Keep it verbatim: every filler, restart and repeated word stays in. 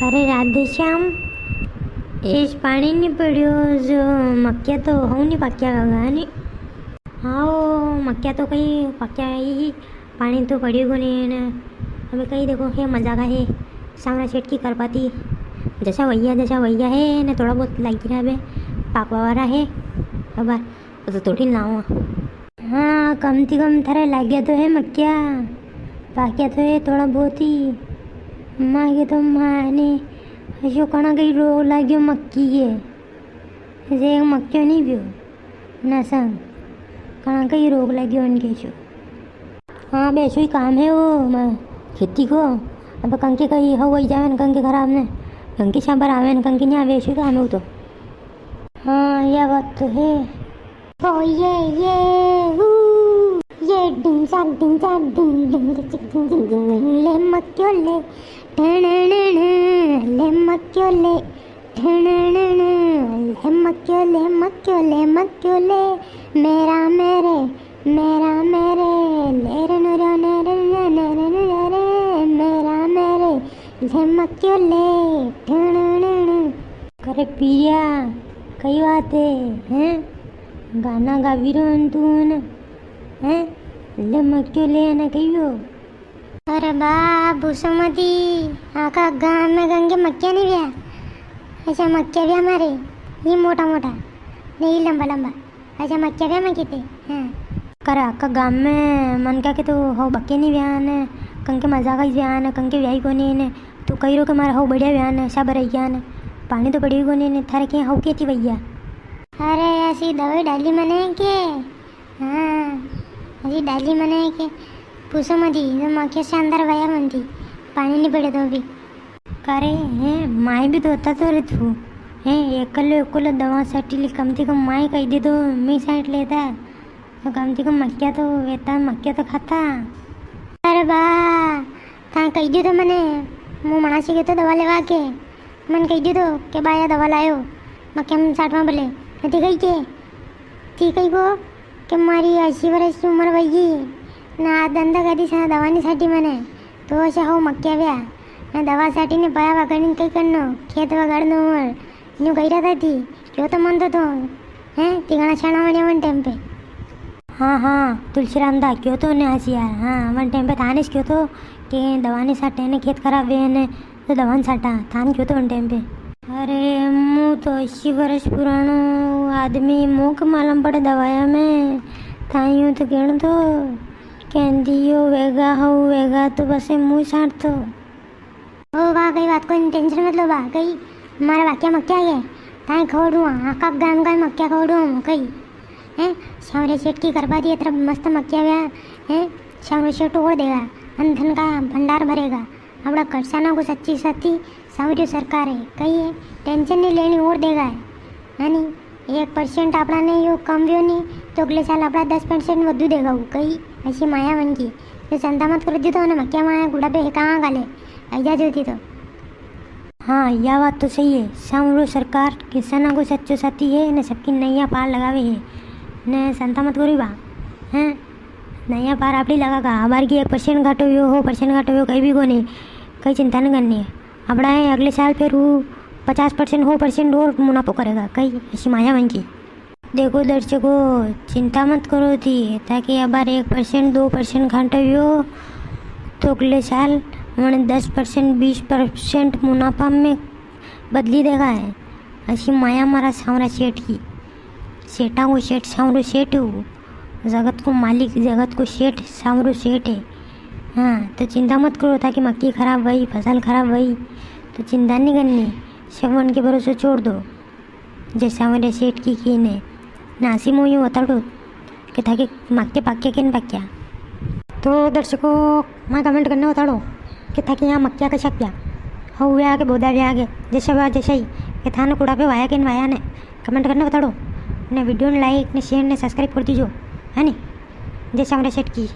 अरे राधेश्याम, एस पाणी नी पड़ियो जो मक्या तो हूँ नी पाक्या होगा, नी? हाँ, ओ मक्या तो कई पाक्या ही, पाणी तो पड़ियो कोनी ने। अबे कई देखो, हे मजा का है, सांवरा सेठ की करपाती, जसा वैया, जसा वैया है ने, थोड़ा बहुत लागी रहा अबे, पाकवा वाला है, अब तो तोड़ी लावा। हाँ, कम ती कम थारे लाग्या तो है मक्या, पाक्या तो है थोड़ा बहुत ही। माँ के तो माँ ने जो कणा कई रोग लाग्यो मक्की के, जे एक मक्यो नी व्यो, नसंग, कणा कई रोग लाग्यो उनके जो। हाँ, बेशो ही काम है वो, म-, खेती को। अब कंके कई हो वही जावे न, कंके खराब ने, कंके छापर आवे न, कंके नी आवे, ऐसो ही काम है वो तो। हाँ, या बात तो है। ओ ये, ये, ऊ, ये डिंग चाक, डिंग चाक, डिंग, डिंग, डिंग, डिंग, डिंग, डिंग, ले मक्यो ले, टणणण, ले मक्यो ले, टणणण, ले मक्यो, ले मक्यो, ले मक्यो ले, मेरा मेरे, मेरा मेरे, ले रे नु रे ने रे ने रे ने रे ने रे, मेरा मेरे, ले मक्यो ले, टणणण। करे पिया, कई बात है, हैं? गाना गावी रो न तू न, हैं? ले मक्यो ले ने कहियो। अरे बा, पूछो मती, आखा गाम में कंके मक्या नी व्या। अच्छा मक्या व्या मारे, ये मोटा मोटा, ने ये लंबा लंबा। अच्छा मक्या व्या मारे किते, हाँ। करे आखा गाम में मनक्या के तो हव बक्या नी व्या ने, कंके मजा का ही व्या ने, कंके व्या ही कोनी ने। तू कही रो के मारे हव बढ़िया व्या ने, सब रही गया ने। पाणी तो पड़ी कोनी ने, थारे के हव केती वैया। अरे ऐसी दवाई डाली मने के, हाँ, अरे डाली मने के पूछो मती, जो मक्या शानदार वया मनती, पाणी नी पड़े तो भी। करे, हैं, माय भी तो होता तो रे तू, हैं, एकलो एकलो दवा साटी ली, कम ती कम माय कही दे तो मैं साट लेता, तो कम ती कम मक्या तो वेता, मक्या तो खाता। अरे बा, था कही दियो तो मने, मु मनासी गयो तो दवा लेवा के, मन कही दियो तो के बा या दवा लायो, मक्या में साटवा भले, नती कही के, थी कही को, के मारी अस्सी वर्ष की उम्र वई, ना आ धंधा कदी से दवा नी साटी मने, तो ऐसे हो मक्या व्या, ने दवा साटी ने पाया वगड़ने कई करनो, खेत वगाड़नो और न्यू कही रहा था थी, क्यों तो मन तो तो, हैं, तिगना छाना वने वन टाइम पे। हाँ, हाँ, तुलसीराम दा, क्यों तो ने आसिया, हाँ, वन टाइम पे थाने क्यों तो, के दवा नी साटे ने खेत खराब वे ने, तो दवा नी साटा, थान क्यों तो वन टाइम पे। अरे, मु तो अस्सी वर्ष पुरानो आदमी, मु के मालूम पड़े दवाया में, था यूं तो कहण तो, कहंदी यो वेगा हो, वेगा तो बस मु साट तो। ओ बा, कई बात कोनी, tension मत लो बा, कई मारा वाक्या मक्या है, ताई खवड़ू हाँ, आका गाम का मक्या खवड़ू हाँ, कई, हैं, सांवरे सेठ की करपा ती अतरा मस्त मक्या व्या, हैं, सांवरे सेठ और देगा, अन धन का भंडार भरेगा, आपड़ा करसाना को सच्ची सच्ची सांवरियो सरकार है, कई है, tension नी लेनी और देगा है, है नी? एक percent आपड़ा ने यो कम व्यो नी, तो अगले साल आपड़ा दस percent वधु देगा वो, कई ऐसी माया मन की। तो चिंता मत कर, जो तो ने मक्या माया गुड़ा पे है, कहाँ गाले, आई जा जो थी तो। हाँ, या बात तो सही है। सांवरो सरकार किसाना को सच्चो साथी है, ने सबकी नैया पार लगावे है, ने चिंता मत करो बा, हैं? नैया पार आपड़ी लगागा, हमार की एक percent घाटो व्यो, हो percent घाटो व्यो, कई भी कोनी, कई चिंता नी करनी है। आपड़ा है अगले साल फिर वो पचास percent, हो percent और मुनाफो करेगा, कई ऐसी माया मन की। देखो दर्शकों, चिंता मत करो थी, ताकि अबार एक percent, दो percent घाटो व्यो, तो अगले साल वने दस percent, बीस percent मुनाफा में बदली देगा है। ऐसी माया मारा सांवरा सेठ की। सेठा को सेठ सांवरो सेठ है वो। जगत को मालिक, जगत को सेठ सांवरो सेठ है। हाँ, तो चिंता मत करो, ताकि मक्की खराब हुई, फसल खराब हुई, तो चिंता नी करनी, सब उनके भरोसे छोड़ दो। जैसा मेरे सेठ की की ने नासी मोयो बताड़ो कि थाके मक्के पक्के के न पक्या। तो दर्शकों, मैं comment करने बताड़ो कि थाके यहाँ मक्या का शक्या हो व्या के बोदा व्या के, जैसे व्या जैसे ही, कि थाने कुड़ा पे वाया के न वाया ने, comment करने बताड़ो। ने video ने like, ने share, ने subscribe कर दीजो, है नी? जैसा मेरे सेठ की।